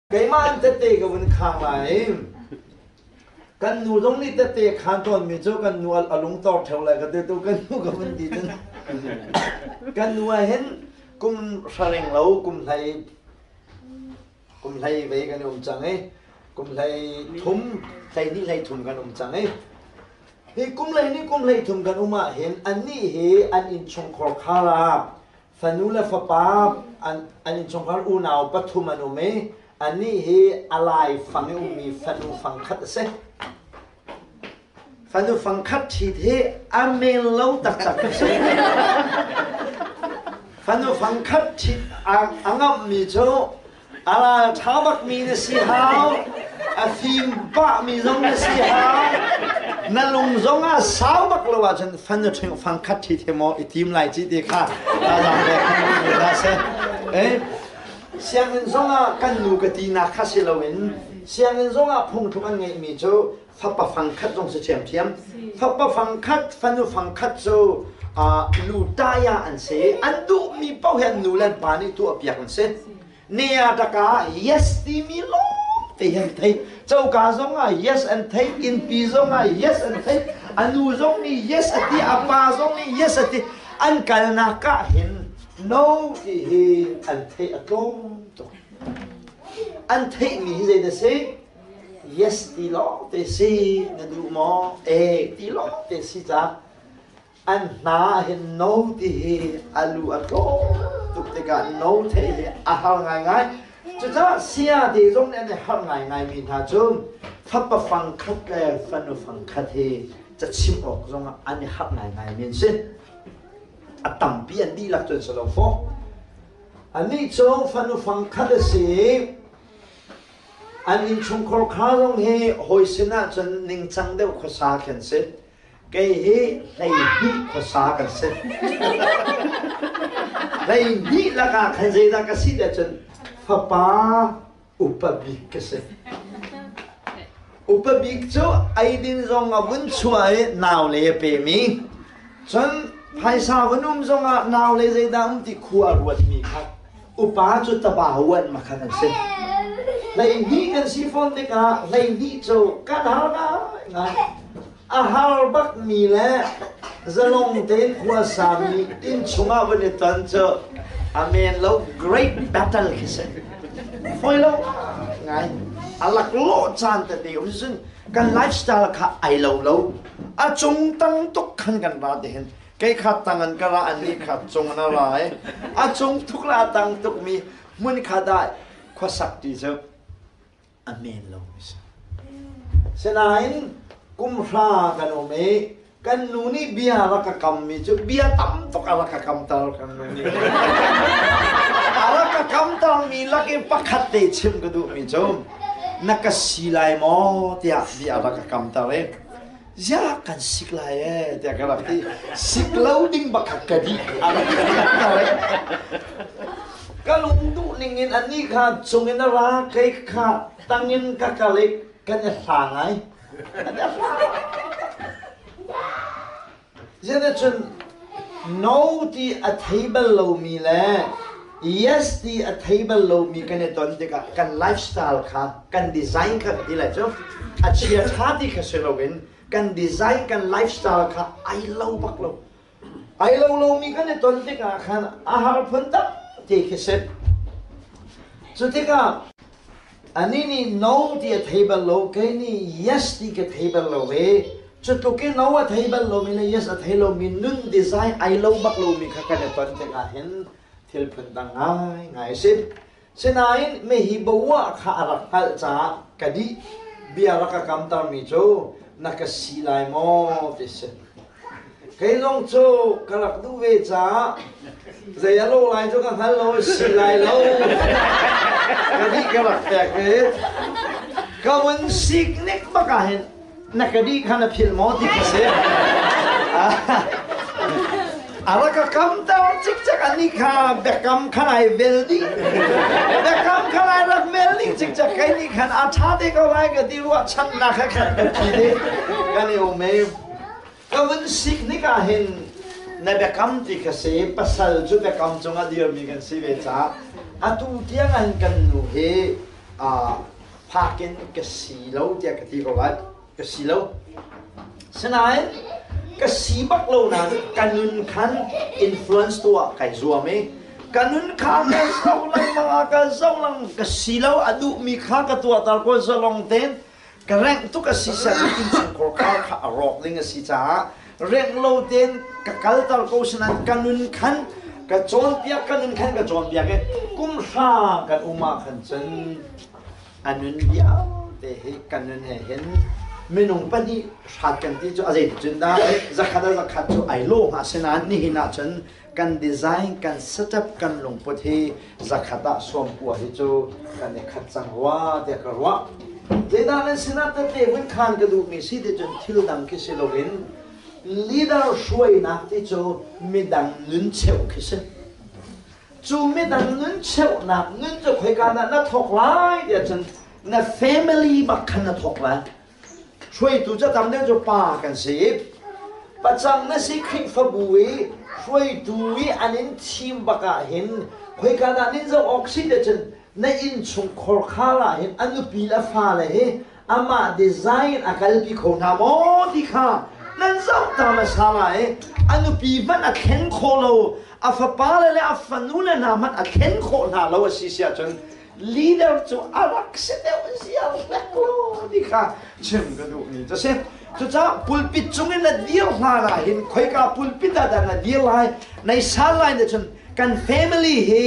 Keimah in tette ka vun khang lai. Kan nu zong nih tette khaan tawnmi cu kan nu a lungtor ṭheo lai ka ti tu kan nu ka vun ti cun kan nu ah hin kum hraring lo kum hlei kum hlei vei kan um cang i kum hlei thum hlei hnih hlei thum kan um cang i hi kum hlei hnih kum hlei thum kan um ah hin annih hi an innchungkhar khar ah Fanu le fapa an, an innchungkhar unau pathum an um i annih hi a lai fang i ummi fanu fang khat a si. Fanu fang khat ṭhit hi a men lo taktak a si. Fanu fang khat ṭhit a, a ngamhmi cu A ral ṭha bakmi na si hau, a fim pahmi zong na si hau, na lung zong ah sau bak lo ahcun fanu ṭhing fang khat ṭhi the maw i tim lai ci ti kha tazang pek kan duhmi hna seh. Eh, sianginn zong ah kan nu ka tinak kha si loin sianginn zong ah phungthluk an ngeihmi cu fapa fang khat zong si ṭhiamṭhiam. Fapa fang khat, fanu fang khat cu lu taya an si. An duhmi paoh hi an nu le an pa nih tuahpiak an si. Nea taka yes timi lawng te hi an thei. Coka zong ah yes an thei, innpi zong ah yes an thei, a nu zong nih yes a ti, a pa zong nih yes a ti. An kalnak ah hin no ti hi an theih a tlawm tuk. An theihmi hi zei dah si? Yes ti lawng te si na duh maw? E ti lawng te si ca an hna ah hin no ti hi a lu a tlawm tuk tikah no theih hi a har ngaingai. Cucaah saya te zong nih an i harh ngaingai mi hna cu fapa fang khat le fanu fang khat hi cachimh awk zongah an i harh ngaingai mi an si. A tampi an dihlak cun si lo fawh. Anih cu fanu fang khat a si i An innchungkhar kha zong hi hawi sinah cun ningcang deuh khuasa khi an si. Kei hi 12 khuasa kan si. 12 lakah khan zeidah ka si tiah cun fapa upa bik ka si. Upa bik cu eidin zong a vun chuah i naule a pemi. Cun phaisa vun um zongah naule zeidah um ti khua a ruatmi kha upa cu taba uan ma kha kan si. 12 kan si fawn tikah 12 cu kan har ngai. A har bakmi le zalong tein khua sami inn chungah vun i ton cu a men lo great battle khi si. Foi lo ngai. A laklawh caan tete um cun kan lifestyle kha ai lo lo. A cung tang tuk khan kan ra ti hin. Kei kha tang an ka ra an nih kha cung an ra i a cung tuk le a tang tuk mi hmun kha dah khuasak ti cu a men lo mi si. Sinain kum hra kan um i kan nu nih bia rak ka kammi cu bia tam tuk a rak ka kamter kan nu nih. A rak ka kamtermi lak i pakhat te chim ka duhmi cu na ka si lai maw tiah bia a rak ka kamter i ziah kan sik lai ee tiah ka rak ti. Sik lo ding bak kha ka dih a rak ka kamter i ka lung duh ning in anih kha cung in a ra kei kha tang in ka kal i kan i hla ngai. Kan i hla. Zeticun no ti a thei bal lomi le yes ti a thei bal lomi kan i ton tikah kan lifestyle kha kan design kha ti lai cu a chia ṭha ti kha si loin kan design kan lifestyle kha ai lo bak lo. Ai lo lomi kan i ton tikah khan a har phun tak ti khi si. Cu tikah anih nih no ti a thei bal lo, kei nih yes ti ka thei bal lo ve. Cu tluk i no a thei bal lomi le yes a thei lomi nun design ai lo bak lomi kha kan i ton tikah hin thil phun dang ngaingai a si. Sinain Mehiboah kha a rak hngalh caah ka dih bia rak ka kamtermi cu na ka si lai maw ti si. Kei zong cu ka rak duh ve caah zei a lo lai cu ka hngal lo si lai lo ka dih ka rak pek ve. Ka vun siknik bak ah hin na ka dih kha na philh maw ti ka si. A rak ka kamter cikcek anih kha biakam khan ai vel dih. Biakam khan ai rak vel dih cikcek kai nih khan a ṭha te ko lai ka ti ruahchannak kha khan kan thi dih. Kan i um i ka vun sik nik ah hin na biakam ti ka si pasal cu biakam cungah dirmi kan si ve caah atu tiang ah hin kan nu hi. Phakin ka si lo tiah ka ti ko lai. Ka si lo. Sinain ka si bak lo nain ka nun khan influence tuah kai zuam i ka nun kha ka zoh lengmang ah ka zoh lengmang ka si lo a duhmi kha ka tuahter ko zalong tein ka rengh tuk a si sian innchungkhar kha kha a rawk ding a si caah rengh lo tein ka kalter ko sinain ka nun khan ka cawnpiak ka nun khan ka cawnpiak i kum hra kan um ah khan cun a nun vialte hi kan nun he hin minung pahnih hrat kan ti cu a zeiticun dah zakhat a zakhat cu ai lawh hnga sinain nihin ah cun kan design kan setup kan lungput hi zakhat ah 90 hi cu kan i khat cang rua tiah ka ruah. Zeidah nan sinah tete vun khan ka duhmi si ti cun thil dang khi si loin leader hruainak ti cu midang nun cheuh khi si. Cu midang nun cheuhnak nun cu khoika dah na thawk lai tiah cun na family bak khan na thawk lai. Hruaitu cu tam deuh cu pa kan si. Pacang na si Khrihfabu i hruaitu i an in thim bak ah hin khoika dah nin zoh awk si te cun na innchungkhar khar ah hin a nupi le a fale hi amah design a kalpi kho hna maw ti kha nan zoh ta hmasa lai. A nupi hmanh a thlen khawh lo, a fapale le a fanule hna hmanh a thlen khawh hna lo a si si ahcun leader cu a rak si deuh ziar hlek lo ti kha chim ka duhmi cu si. Cucaah pulpit cung in na dir hlan ah hin khoika pulpit ah dah na dir lai, nai sal lai na cun kan family hi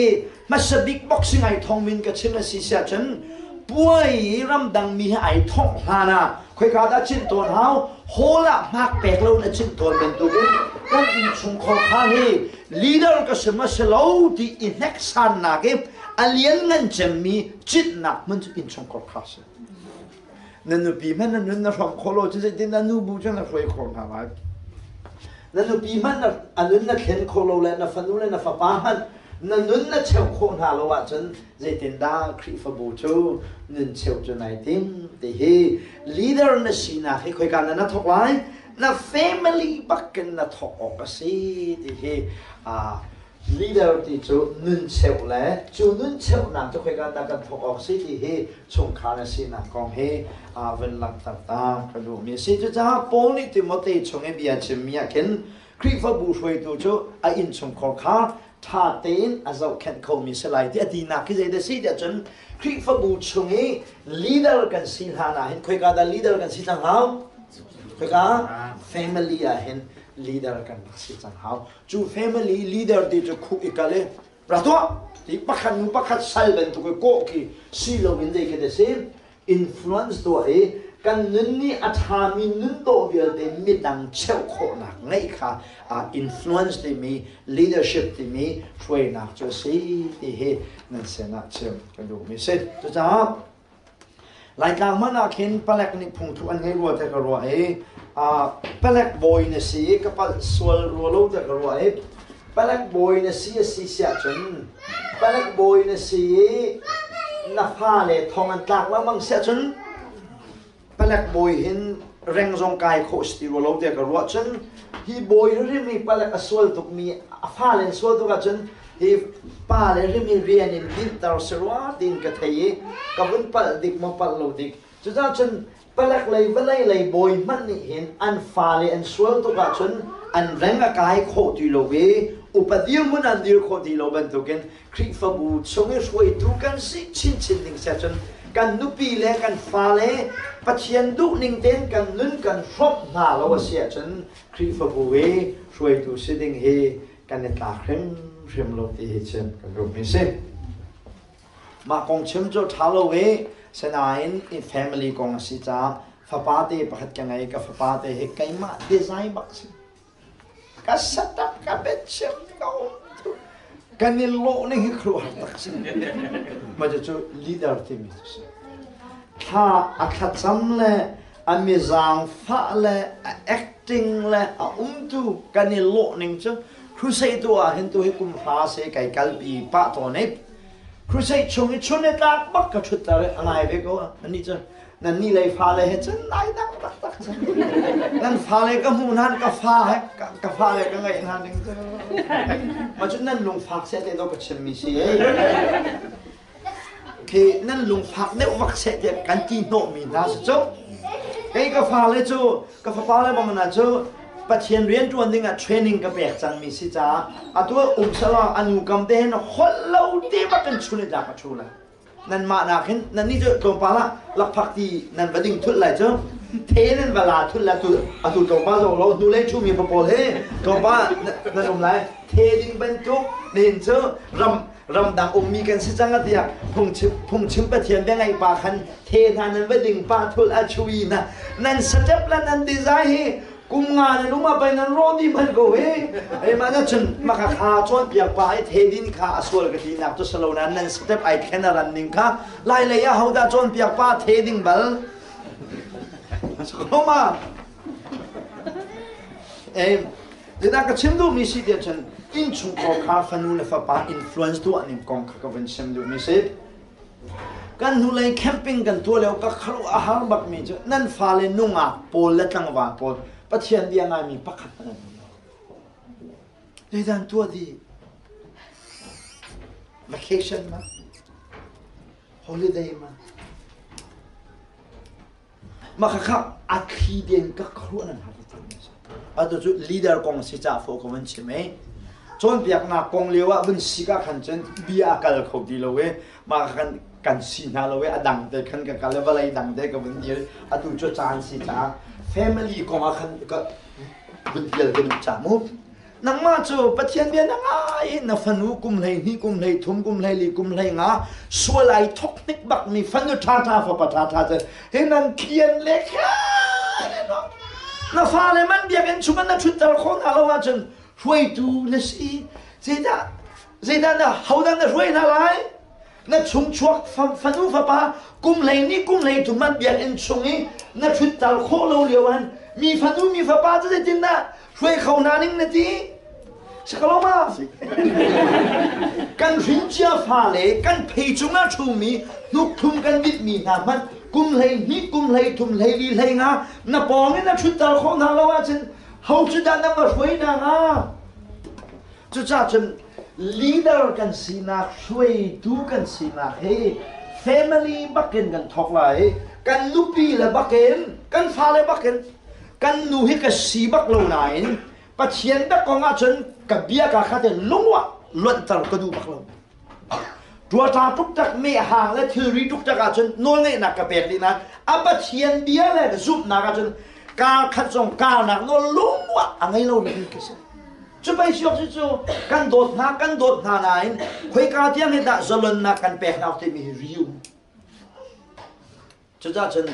hmasa bik boxing ai thong min ka chim a si siah cun puai i ramdang mi hi ai thongh hlan ah khoika dah chinh tawn hau hall ah hmak pek lo na chinh tawn bantukin kan innchungkhar kha hi leader ka si ma si lo ti i hneksannak i a lianngan cemmi citnak hmun cu innchungkhar kha si. Na nupi hmanh na nun na hrawm khawh lo cu zeitin na nu bu cu na hruai khawh hna lai. Na nupi hmanh na a nun na thlen khawh lo le na fanu le na fapa hmanh na nun na cheuh khawh hna lo ahcun zeitindah Khrihfabu cu nun cheuh cu nai tim ti hi leader na sinak hi khoika na na thawk lai na family bak in na thawk awk a si ti hi leader ti cu nun cheuh le cu nun cheuhnak cu khoika dah kan thawk awk si ti hi chungkhar na sinak kong hi vun langhter ta ka duhmi a si. Cucaah Paul nih Timote chung i bia chimmi ah khin Khrihfabu hruaitu cu a innchungkhar kha ṭha tein a zohkhenh khomi si lai ti a tinak khi zeidah si tiah cun Khrihfabu chung i leader kan si hlan ah hin khoika dah leader kan si cang hau? Khoika family ah hin leader kan rak si cang hau. Cu family leader ti cu khuk i kal i ra tuah ti pakhat nu pakhat sal bantuk i kawh khi si loin zei khi a si influence tuah i kan nun nih a ṭhami nun dawh vialte midang cheuh khawhnak ngeih kha influence timi leadership timi hruainak cu a si ti hi nan sinah chim ka duhmi si. Cucaah Laitlang hmanh ah khin palek nih phungthu an ngei rua tiah ka ruah i palek bawi na si i ka palh sual rua lo tiah ka ruah i palek bawi na si a si siah cun palek bawi na si i na fale thong an tlak lengmang siah cun palek bawi hin reng zong kai khawh si ti rua lo tiah ka ruah cun hi bawi hrim hi palek a sual tukmi a fale an sual tuk ahcun Hi pa le rim hi rian in dinhter si rua tiin ka thei i ka vun palh dik maw palh lo dik. Cucaah cun palek lei vawlei lei bawi hmanh nih hin an fale an sual tuk ahcun an reng a kai khawh ti lo i upa dirhmun an dir khawh ti lo bantukin Khrihfabu chung i hruaitu kan si chinchin ding siah cun kan nupi le kan fale Pathian duhning tein kan nun kan hrawmh hna lo a si ahcun Khrihfabu i hruaitu si ding hi kan i tlak hrimhrim lo ti hi chim kan duhmi si. Mah kong chim cu ṭha lo i sinain i family kong a si caah fapa te pakhat ka ngei ka fapa te hi keimah design bak si. Ka setup ka betchim ka um tu kan i lawh ning hi khuaruahhar tak si. Mah cu leader timi cu si. Thla a thlacam le a mizaangfah le a acting le a umtu kan i lawh ning cu crusade tu ah hin tu hi kum hra se kai kalpi pah tawn i crusade chung i chun i tlak bak ka ṭhut ter i a ngai ve ko ani cu nan ni lei fale he cun nai dang taktak cun nan fale ka hmuh nan ka fa he ka fale ka ngaih hna ning cu ma cun nan lungfak seh te do ka chimmi si ei. Khi nan lungfak deuh vak seh tiah kan ti hnawhmi hna si cu. Kei ka fale cu ka fapa le bang hna cu Pathian rian ṭuan ding ah training ka pek cangmi si caah atu um selaw anu kam te hin holh lo te bak in chun i tlak a ṭhu lai. Nanmah nakin nannih cu tlawmpal ah lakphak ti nan va ding thulh lai cu the nan va la thulh lai atu atu tlawmpal zong lo hnulei ṭhumi pa pawl hi tlawmpal nan um lai the ding bantuk nihin cu ram ramdang ummi kan si cang tiah phungchim phungchim Pathian bia ngaih pa khan the hna nan va ding pa thul a chui na nan step la nan design hi kum nga nan um a pai nan ro di man ko hi ei ma na chun maka kha chawn piak pa ai the din kha a sual ka ti nak to salo nan nan step ai thlen a ran ning kha lai lei a hoda chawn piak pa the ding bal ma ei Zeidah ka chim duhmi si tiah cun innchungkhar kha fanu le fapa influence tuah ning kong kha ka vun chim duhmi si. Kan hnulei camping kan tuah lio ka kharuah a har bakmi cu nan fale nungak pawl le tlangval pawl Pathian bia ngaimi pakhat hmanh an um lo. Zeidah an tuah dih? Vacation ma? Holiday ma? Mah khakha a thli den ka khuaruah nan har tuk mi si. Atu cu leader kong si ca fo ka vun chim i cawnpiaknak kong lio ah vun si ka khan cun bia a kal kho ti lo i mah khan kan si hna lo i a dang te khan ka kal i vawlei dang te ka vun dir atu cu caan si caah family kong ah khan ka vun pial ka duh ca mu. Nangmah cu Pathian bia na ngai i na fanu kum 12, kum 13, kum 14, kum 15 sual ai thok hnik bakmi fanu ṭhaṭha fapa ṭhaṭha cu hi nan thian le na fale man biakinn chung na ṭhutter khawh hna lo ahcun hruaitu na si. Zeidah zeidah na hodah na hruai hna lai? Na chungchuak fanu fapa kum 12 kum 13 man biakinn chung i na ṭhutter khawh lo lio han mi fanu mi fapa cu zeitindah hruai kho hna ning na ti sakaloma kan hrincia fale kan phei cungah ṭhumi hnukthum kan bitmi hna hmanh kum 12 kum 13 14 15 na pawng in na ṭhutter khawh hna lo ahcun ho cu dah na va hruai hna hnga? Cucaah cun leader kan sinak hruaitu kan sinak hi family bakin kan thawk lai kan nupi le bakin kan fale bakin kan nu hi ka si bak lo nain Pathian bak kong ahcun ka bia ka kha te lungwah luanhter ka duh bak lo. Tuata tuktak me hang le thilri tuktak ahcun nawlngeihnak ka pek dih nain a Pathian bia le zumhnak ahcun kar khat zong karnak nawl lungwah a ngei lo mi ka si. Cu pei siok si cu kan dawt hna kan dawt hna nain khoika tiang hi dah zalonnak kan pek hna timi hi riu. Cucaah cun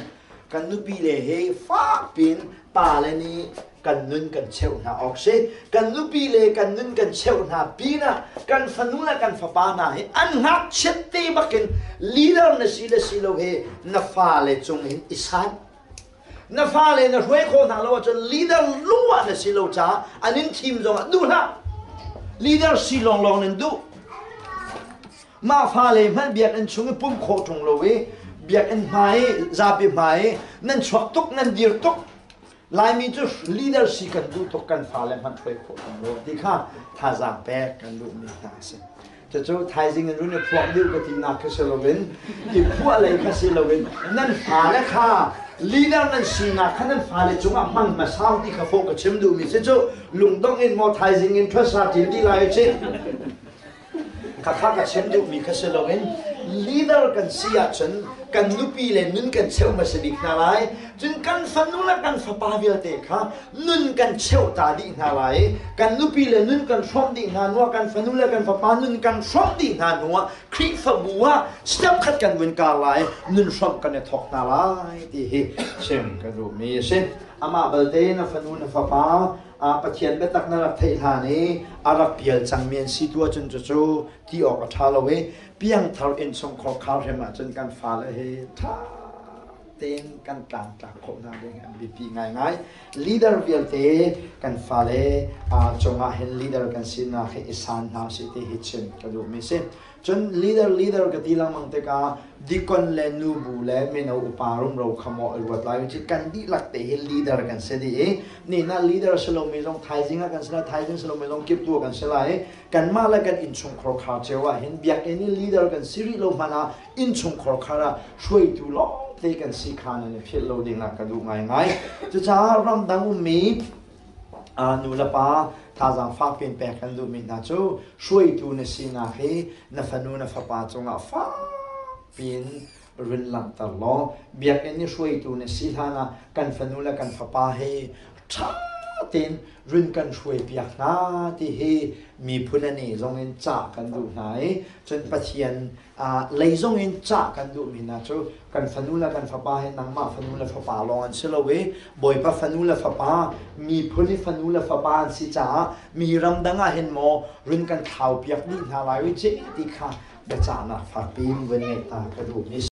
kan nupi le he fakpiin pale nih kan nun kan cheuh hna awk si. Kan nupi le kan nun kan cheuh hna pinah kan fanu le kan fapa hna hi an ngakchiat te bakin leader na si le si lo he na fale cung hin i san. Na fale na hruai khawh hna lo ahcun leader lungah na si lo caah an in thim zongah duh hlah. Leader si lawnglawng nan duh. Mah fale hmanh biakinn chung i pumh khawh ṭung lo i biakinn hmai zapi hmai nan chuak tuk nan dir tuk Laimi cu leader si kan duh tuk kan fale hmanh hruai khawh ṭung lo ti kha thazaang pek kan duhmi hna a si. Cucu thaizing in run i phuak deuh ka tinak kha si loin i phuah lei kha si loin nan fale kha leader nan sinak kha nan fale cungah hmang hmasa ti kha fawh ka chim duhmi si cu lungdongh in maw thaizing in ṭhuasa ṭil dih lai u cih. Khakha ka chim duhmi kha si loin leader kan si ahcun kan nupi le nun kan cheuh hmasa bik hna lai. Cun kan fanu le kan fapa vialte kha nun kan cheuh ta dih hna lai. Kan nupi le nun kan hrawmh dih hna hnuah kan fanu le kan fapa nun kan hrawmh dih hna hnuah Khrihfabu ah step khat kan vun kar lai nun hrawmh kan i thawk hna lai ti hi chim ka duhmi a si. Amah balte na fanu na fapa Pathian biatak na rak theih hlan i a rak pial cangmi an si tu ahcun cucu ti awk a ṭha lo i piangthar innchungkhar khar hrim ahcun kan fale hi ṭha. tein kan tlangtlak khawh hna ding an biapi ngaingai. Leader vialte kan fale cungah hin leader kan sinak hi i san hna usih ti hi chim ka duhmi si. Cun leader leader ka ti lengmang tikah dikon le nubu le mino upa rumro kha maw i ruat lai u kan dihlak te hi leader kan si dih i nina leader si lomi zong thaizing ah kan si lai, thaizing si lomi zong kiptu ah kan si lai i kanmah le kan innchungkhar khar cio ah hin biakinn i leader kan si rih lo hmanh ah innchungkhar khar ah hruaitu lawngte kan si kha nan i philh lo ding ah ka duh ngaingai. Cucaah ramdang ummi nu le pa thazaang fak piin pek kan duhmi hna cu hruaitu na sinak hi na fanu na fapa cungah fak piin run langhter law biakinn i hruaitu na si hlan ah kan fanu le kan fapa hi ṭha tein run kan hruaipiak hna ti hi miphun ani zong in cah kan duh hna i cun Pathian lei zong in cah kan duhmi hna cu kan fanu le kan fapa hi nangmah fanu le fapa lawng an si lo i Bawipa fanu le fapa, miphun i fanu le fapa an si caah mi ramdang ah hin maw run kan thlaupiak dih hna lai u ci ti kha biacahnak fakpi in vun ngeih ta ka duhmi.